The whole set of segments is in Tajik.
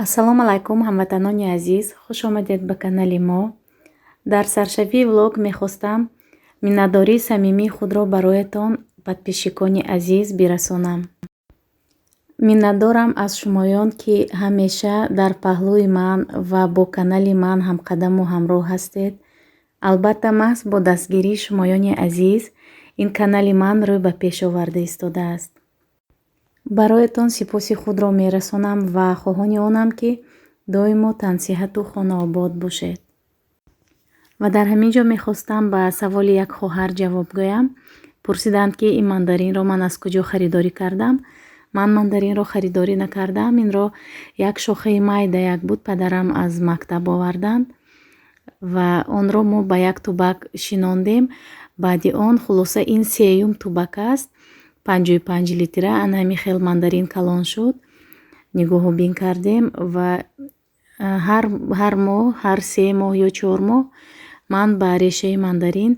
Ассалому алайкум, ҳамватанони азиз, хуш омадед ба канали мо. Дар саршавии влог мехостам миннатдории самимии худро бароятон, подписчикони азиз, бирасонам. Миннатдорам аз шумоён, ки ҳамеша дар паҳлӯи ман ва бо канали ман ҳамқадаму ҳамроҳ ҳастед. Албатта, маҳз бо дастгирии шумоёни азиз ин канали ман рӯй ба пеш оварда истодааст. Бароятон сипоси худро мерасонам ва хоҳони онам, ки доимо тансиҳату хонаобод бошед. Ва дар ҳамин ҷо мехостам ба саволи як хоҳар ҷавоб гӯям. Пурсиданд, ки ин мандаринро ман аз куҷо харидорӣ кардам. Ман мандаринро харидорӣ накардам. Инро як шохаи майдаяк буд, падарам аз мактаб оварданд ва онро мо ба як тубак шинондем. Баъди он, хулоса, ин сеюм тубак аст, 55 литра. Ана ҳамин хел мандарин калон шуд. Нигоҳубин кардем ва ҳар моҳ, ҳар 3 моҳ ё 4 моҳ ман ба решаи мандарин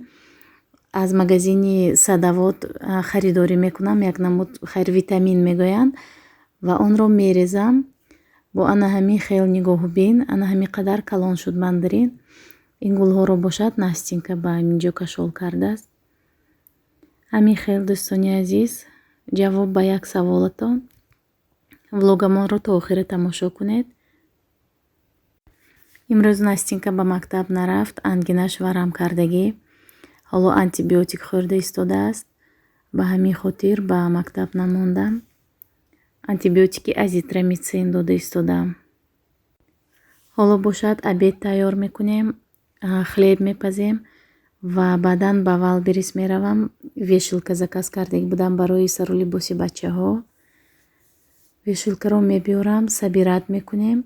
аз магазини «Садовод» харидорӣ мекунам. Як намуд, хайр, витамин мегӯянд, ва онро мерезам. Бо ана ҳамин хел нигоҳубин ана ҳамин қадар калон шуд мандарин. Ин гулҳоро бошад, Настенька ба инҷо кашол кардааст. Ҳамин хел, дӯстони азиз, ҷавоб ба як саволатон. Влогамонро то охира тамошо кунед. Имрӯз Настенька ба мактаб нарафт, ангинаш варам кардагӣ. Ҳоло антибиотик хӯрда истодааст. Ба ҳамин хотир ба мактаб намондам. Антибиотики азитромитсин дода истодаам. Ҳоло бошад, обед тайёр мекунем, хлеб мепазем ва баъдан ба Вайлдберриз меравам. Вешалка заказ кардагӣ будам барои сару либоси бачаҳо. Вешалкаро мебиёрам, собирать мекунем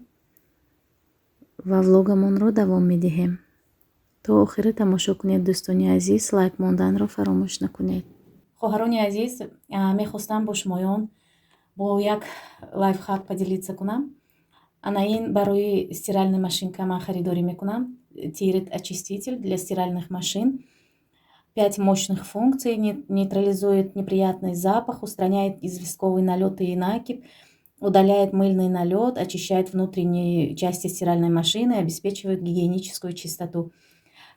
ва влогамонро давом медиҳем. То охира тамошо кунед, дӯстони азиз, лайк монданро фаромӯш накунед. Хоҳарони азиз, мехостам бо шумоён бо як лайфхак поделиться кунам. Ана ин барои стиральный машинка ман харидорӣ мекунам. Тирет очиститель для стиральных машин. Пять мощных функций: нейтрализует неприятный запах, устраняет известковый налет и накипь, удаляет мыльный налет, очищает внутренние части стиральной машины, обеспечивает гигиеническую чистоту.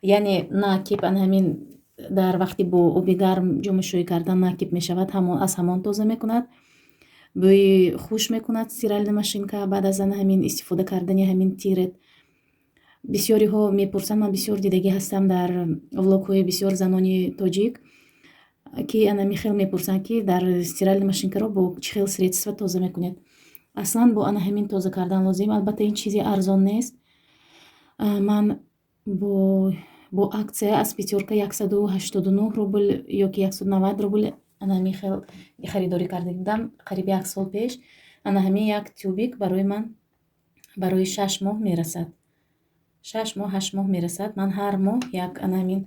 Яъне накипь, ана ҳамин дар вақти бо оби гарм ҷомашӯӣ кардан накипь мешавад, ҳамон аз ҳамон тоза мекунад. Бӯи хуш мекунад стиральная машинка баъд аз ана ҳамин истифода кардани ҳамин тирет. Бисёриҳо мепурсанд, ман бисёр дидагӣ ҳастам дар влогҳои бисёр занони тоҷик, ки ана ҳамин хел мепурсанд, ки дар стиральная машинкаро бо чӣ хел средства тоза мекунед. Аслан бо ана ҳамин тоза кардан лозим. Албатта, ин чизи арзон нест. Ман бо акция аз «Пятёрка» 189 рубл ё ки 190 рубл ана ҳамин хел харидорӣ карда будам қариби як сол пеш. Ана ҳамин як тюбик барои ман барои 6 моҳ мерасад. 6 моҳ, 8 моҳ мерасад. Ман ҳар моҳ як ана ҳамин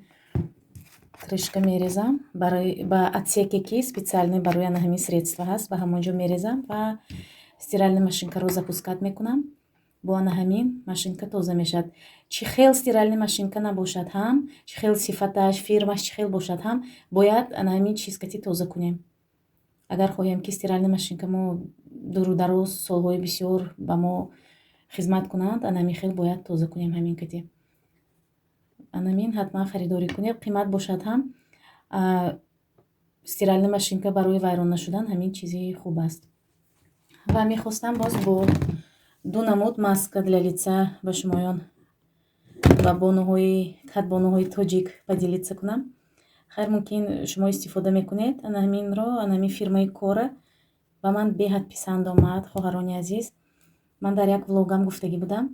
крышка мерезам барои ба отсеке, ки специальный барои ана ҳамин средства ҳаст, ба ҳамон ҷо мерезам ва стиральный машинкаро запускать мекунам. Бо ана ҳамин машинка тоза мешавад. Чӣ хел стиральный машинка набошад ҳам, чӣ хел сифаташ, фирмаш чӣ хел бошад ҳам, бояд ана ҳамин чиз кати тоза кунем. Агар хоҳем, ки стиральный машинка мо дуру дароз, солҳои бисёр ба мо хизмат кунанд, ана ҳамин хел бояд тоза кунем ҳамин кати. Анамин ҳатман харидорӣ кунед. Қимат бошад ҳам, стиральный машинка барои вайрон нашудан ҳамин чизи хуб аст. Ва мехостам боз бо ду намуд маска для лица ба шумоён ва бонуҳои, кадбонуҳои тоҷик поделиться кунам. Хайр, мумкин, шумо истифода мекунед ана ҳаминро. Ана ҳамин фирмаи Кора ба ман беҳад писанд омад, хоҳарони азиз. Ман дар як влогам гуфтагӣ будам,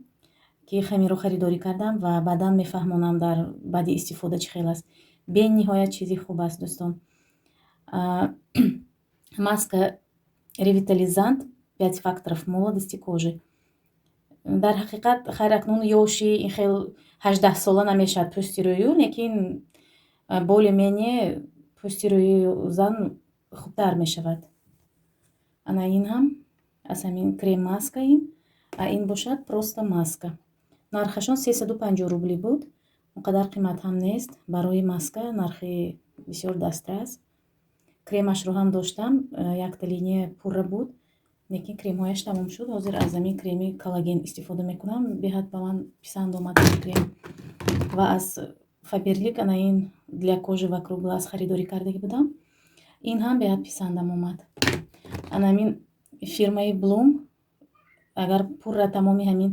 ки ҳаминро харидорӣ кардам ва баъдан мефаҳмонам дар баъди истифода чӣ хел аст. Бениҳоят чизи хуб аст, дӯстон. Маска ревитализант, пять факторов молодости кожи. Дар ҳақиқат, хайр, акнун ёши ин хел 18-сола намешавад пӯсти рӯю, лекин более-менее пӯсти рӯи зан хубтар мешавад. Ана ин ҳам аз ҳамин крем маска ин, а ин бошад просто маска. Нархашон 350 рубли буд. Он қадар қимат ҳам нест. Барои маска нархи бисёр дастрас. Кремашро ҳам доштам, якта линия пурра буд. Лекин кремҳояш тамом шуд. Ҳозир аз ҳамин креми коллаген истифода мекунам. Беҳад ба ман писанд омад ин крем. Ва аз Фаберлик ана ин для кожи вокруг глаз харидорӣ кардагӣ будам. Ин ҳам беҳад писандам омад. Ана ҳамин фирмаи Блум, агар пурра тамоми ҳамин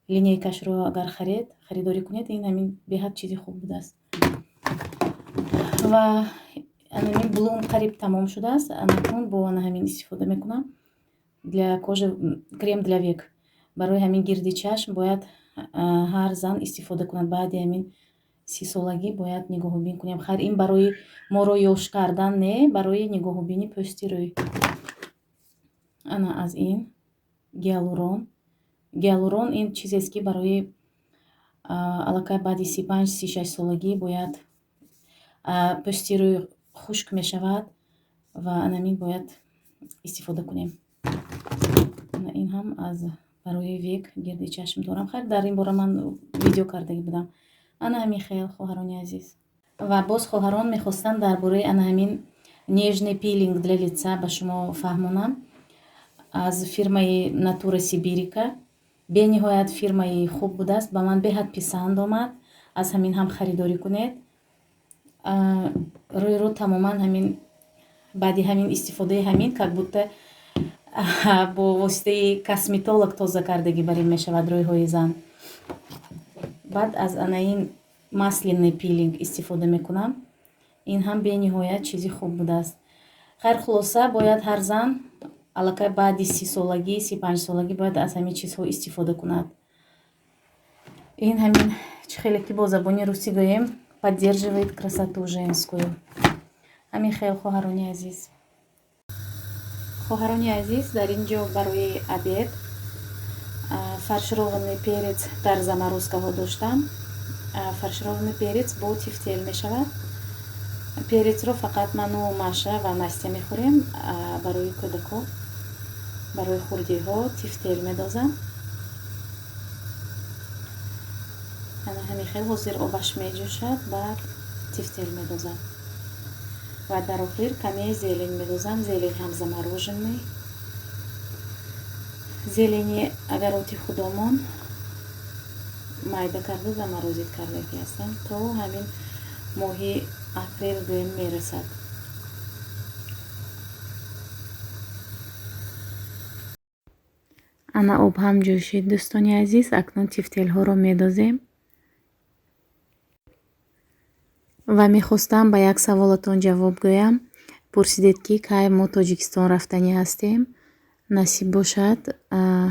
линейкашро агар харед, харидорӣ кунед, ин ҳамин беҳад чизи хуб будааст. Ва ана ҳамин Блум қариб тамом шудааст. Анакун бо ана ҳамин истифода мекунам. Для кожи крем для век. Барои ҳамин гирди чашм бояд ҳар зан истифода кунад. Баъди ҳамин 30 солагӣ бояд нигоҳубин кунем. Хайр, ин барои моро ёш кардан не, барои нигоҳубини пӯсти рӯй. Ана аз ин гиалурон. Гиалурон ин чизест, ки барои аллакай баъди 35, 36 солагӣ бояд пӯсти рӯй хушк мешавад ва анамин бояд истифода кунем. Ин ҳам аз барои век, гирди чашм дорам. Хайр, дар ин бора ман видео кардагӣ будам. Ана ҳамин хел, хоҳарони азиз. Ва боз хоҳарон мехостам дар бораи ана ҳамин нежный пилинг для лица ба шумо фаҳмонам. Аз фирмаи Натура Сибирика. Бениҳоят фирмаи хуб будааст, ба ман беҳад писанд омад. Аз ҳамин ҳам харидорӣ кунед. Рӯйро тамоман ҳамин баъди ҳамин истифодаи ҳамин, как будто бо воситаи косметолог тоза кардагӣ бар ин мешавад рӯйҳои зан. Баъд аз ана ин масляный пилинг истифода мекунам. Ин ҳам бениҳоят чизи хуб будааст. Хайр, хулоса, бояд ҳар зан аллакай баъди 30 солагӣ, 35 солагӣ бояд аз ҳамин чизҳо истифода кунад. Ин ҳамин чӣ хеле ки бо забони русӣ гӯем, поддерживает красоту женскую. Ҳамин хел, хоҳарони азиз. Хоҳарони азиз, дар ин ҷо барои обед фаршированный перец дар заморозкаҳо доштам. Фаршированный перец бо тефтел мешавад. Перецро фақат ману Маша ва Настя мехӯрем. Барои кӯдако, барои хурдиҳо тефтел медозам. Ана ҳамин хел, ҳозир обаш меҷӯшад, баъд тефтел медозам ва дар охир каме зелень медозам. Зелень ҳам замороженный, зелени огороди худомон майда карда заморозить кардагӣ ҳастам. То ҳамин моҳи апрел гӯем мерасад. Ана об ҳам ҷӯшид, дӯстони азиз. Акнун тефтелҳоро медозем. Ва мехостам ба як саволатон ҷавоб гӯям. Пурсидед, ки кай мо Тоҷикистон рафтанӣ ҳастем. Насиб бошад,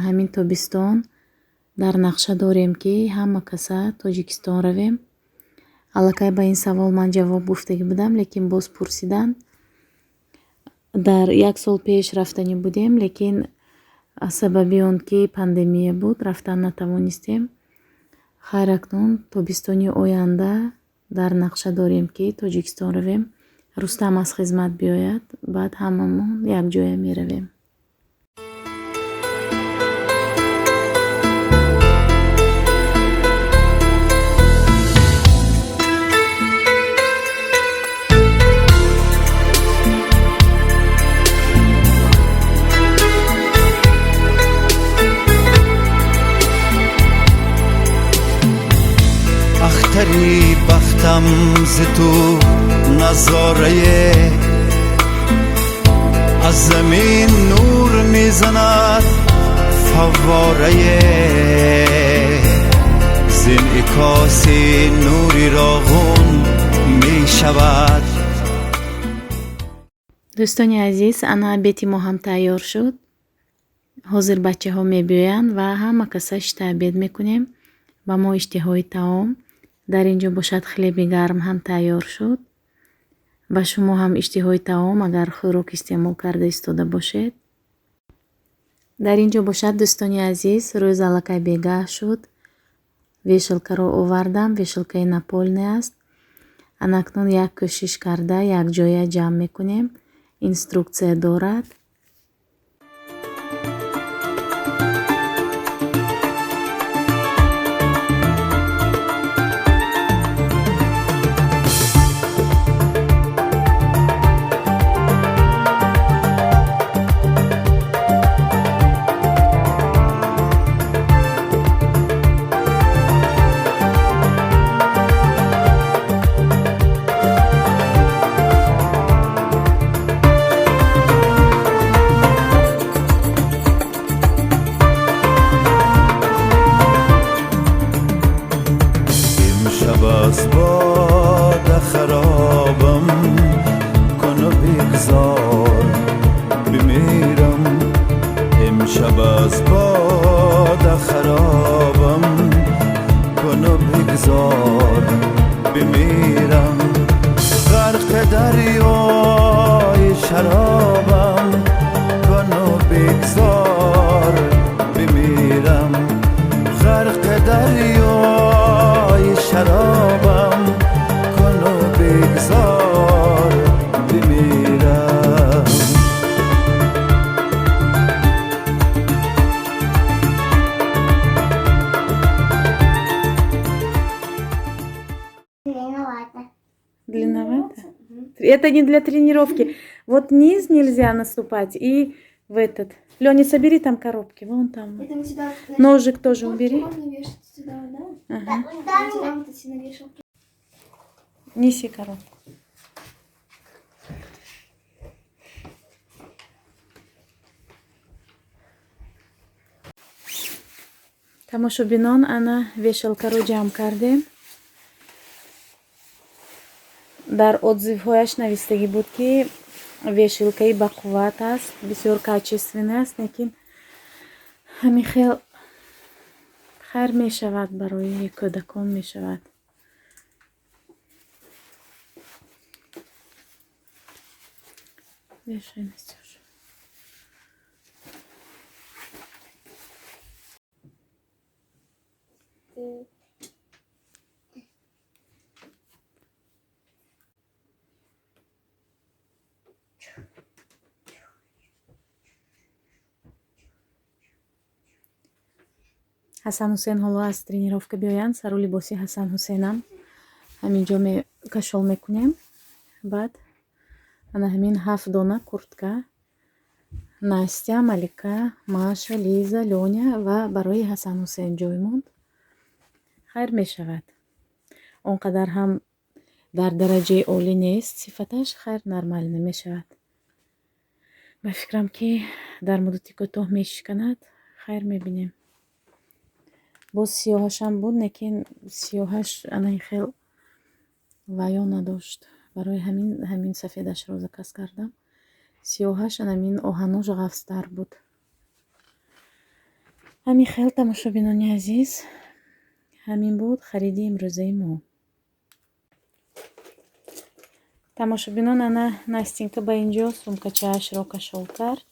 ҳамин тобистон дар нақша дорем, ки ҳама каса Тоҷикистон равем. Аллакай ба ин савол ман ҷавоб гуфтагӣ будам, лекин боз пурсиданд. Дар як сол пеш рафтанӣ будем, лекин аз сабаби он ки пандемия буд, рафтан натавонистем. Хайр, акнун тобистони оянда дар нақша дорем, ки Тоҷикистон равем. Рустам аз хизмат биёяд, баъд ҳамамон якҷоя меравем. Ахтари бахтам зи ту назорае, аз замин нур мезанад фавворае, зинъикоси нури роғун мешавад. Дӯстони азиз, ана обеди мо ҳам тайёр шуд. Ҳозир бачаҳо мебиёянд ва ҳама каса шита обед мекунем. Ба мо иштиҳои таом. Дар ин ҷо бошад, хлеби гарм ҳам тайёр шуд. Ба шумо ҳам иштиҳои таом, агар хӯрок истеъмол карда истода бошед. Дар ин ҷо бошад, дӯстони азиз, рӯз аллакай бегаҳ шуд. Вешалкаро овардам, вешалкаи напольный аст. Анакнун як кӯшиш карда якҷоя ҷамъ мекунем. Инструкция дорад. Это не для тренировки. Вот низ нельзя наступать и в этот. Лёня, собери там коробки, вон там. Это мы сюда, значит, Ножик тоже куртки убери. можно вешать сюда, да? Ага. Вот сюда вот эти на вешалке. Неси коробку. Тамошобинон, ана вешалкаро ҷамъ кардем. Дар отзывҳояш навистагӣ буд, ки вешалкаи бақувват аст, бисёр качественный аст, лекин ҳамин хел хайр мешавад, барои кӯдакон мешавад. Вешай, Настюша. Ҳасан Ҳусен ҳоло аз тренировка биёянд, сару либоси Ҳасан Ҳусенам ҳамин ҷо кашол мекунем. Баъд ана ҳамин 7 дона куртка Настя, Малика, Маша, Лиза, Лёня ва барои Ҳасан Ҳусен ҷой монд. Хайр мешавад. Он қадар ҳам дар дараҷаи олӣ нест сифаташ, хайр нормально мешавад. Ба фикрам, ки дар муддати кӯтоҳ мешиканад, хайр мебинем. Боз сиёҳашам буд, лекин сиёҳаш ана ин хел ваё надошт. Барои ҳамин сафедашро заказ кардам. Сиёҳаш ана ҳамин оҳанош ғафзтар буд. Ҳамин хел, тамошобинони азиз, ҳамин буд хариди имрӯзаи мо. Тамошобинон, ана Настенька ба инҷо сумкачаашро кашол кард.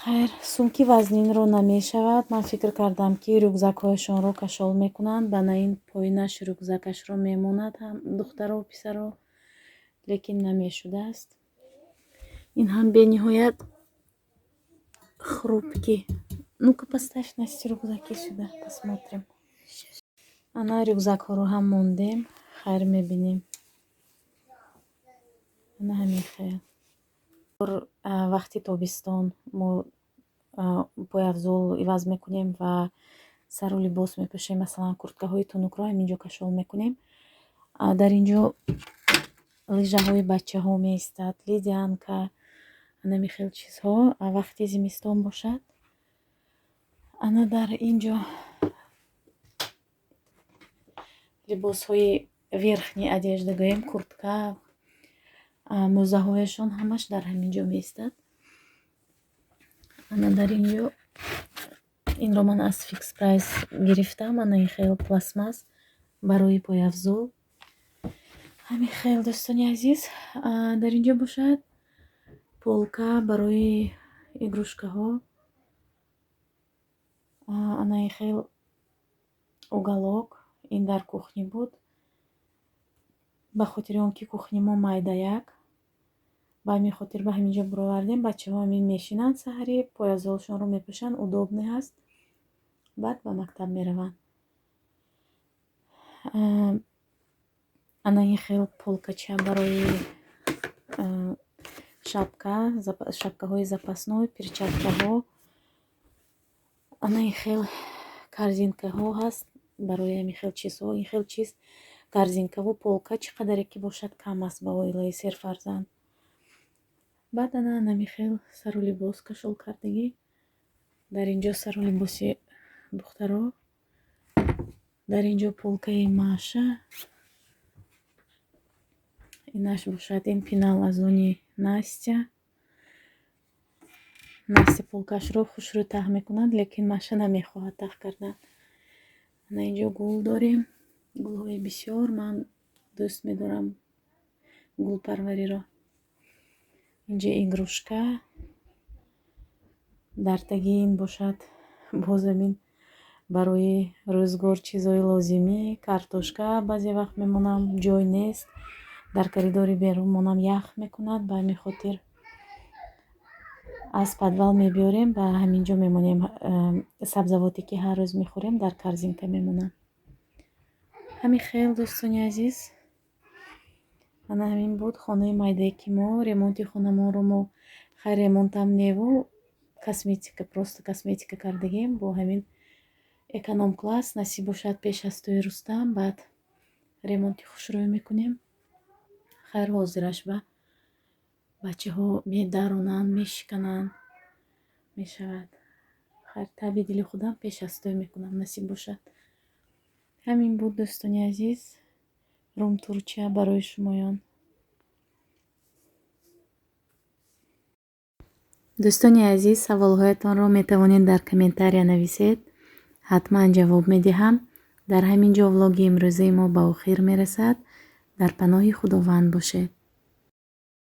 Хайр, сумки вазнинро намешавад. Ман фикр кардам, ки рюкзакҳояшонро кашол мекунанд, ба на ин поинаш рюкзакашро мемонад ҳам духтаро, писаро, лекин намешудааст. Ин ҳам бениҳоят хрупкий. Ну-ка, поставь, Настя, рюкзаки сюда, посмотрим. Ана рюкзакҳоро ҳам мондем, хайр мебинем. Ана ҳамин хел. Вақти тобистон мо пойафзол иваз мекунем ва сару либос мепӯшем, масалан курткаҳои тунукро ҳамин ҷо кашол мекунем. Дар ин ҷо лыжаҳои бачаҳо меистад, ледянка, ҳамин хел чизҳо. Вақти зимистон бошад, ана дар ин ҷо либосҳои верхней одежда гӯем, куртка, мӯзаҳояшон ҳамаш дар ҳамин ҷо меистад. Ана дар ин ҷо инро ман аз Фикс Прайс гирифтам, ана ин хел пластмасс барои пойафзол. Ҳамин хел, дӯстони азиз, дар ин ҷо бошад полка барои игрушкаҳо. Ана ин хел уголок, ин дар кухни буд. Ба хотири он ки кухни мо майдаяк, ба ҳамин хотир ба ҳамин ҷо буровардем. Бачаҳо ҳамин мешинанд саҳари, пойафзолшонро мепӯшанд, удобный ҳаст, баъд ба мактаб мераванд. Ана ин хел полкача барои шапка, шапкаҳои запасной, перчаткаҳо. Ана ин хел корзинкаҳо ҳаст барои ҳамин хел чизҳо. Ин хел чиз корзинкаву полка чӣ қадаре ки бошад кам аст ба оилаи серфарзанд. Баъд ана ҳамин хел сару либос кашол кардагӣ. Дар ин ҷо сару либоси духтаро, дар ин ҷо полкаи Маша. Инаш бошад ин пенал аз они Настя. Настя полкашро хушрӯ таҳ мекунад, лекин Маша намехоҳад таҳ кардан. Ана ин ҷо гул дорем, гулҳои бисёр. Ман дӯст медорам гулпарвариро. Инҷа игрушка, дар таги ин бошад боз ҳамин барои рӯзгор чизҳои лозимӣ, картошка баъзе вақт мемонам, ҷой нест. Дар коридори берун монам ях мекунад, ба ҳамин хотир аз подвал мебиёрем, ба ҳамин ҷо мемонем. Сабзавоте ки ҳар рӯз мехӯрем, дар корзинка мемонам. Ҳамин хел, дӯстони азиз. Ана ҳамин буд хонаи майдае, ки мо ремонти хонамонро мо, хайр, ремонтам неву, косметика, просто косметика кардагем бо ҳамин эконом класс. Насиб бошад, пеш аз тӯи Рустам баъд ремонти хушрӯй мекунем. Хайр, ҳозираш ба бачаҳо медаронанд, мешикананд, мешавад. Хайр, таби дили худам пеш аз тӯй мекунам, насиб бошад. Ҳамин буд, дӯстони азиз, румтурча барои шумоён. Дӯстони азиз, саволҳоятонро метавонед дар комментария нависед, ҳатман ҷавоб медиҳам. Дар ҳамин ҷо влоги имрӯзаи мо ба охир мерасад. Дар паноҳи Худованд бошед.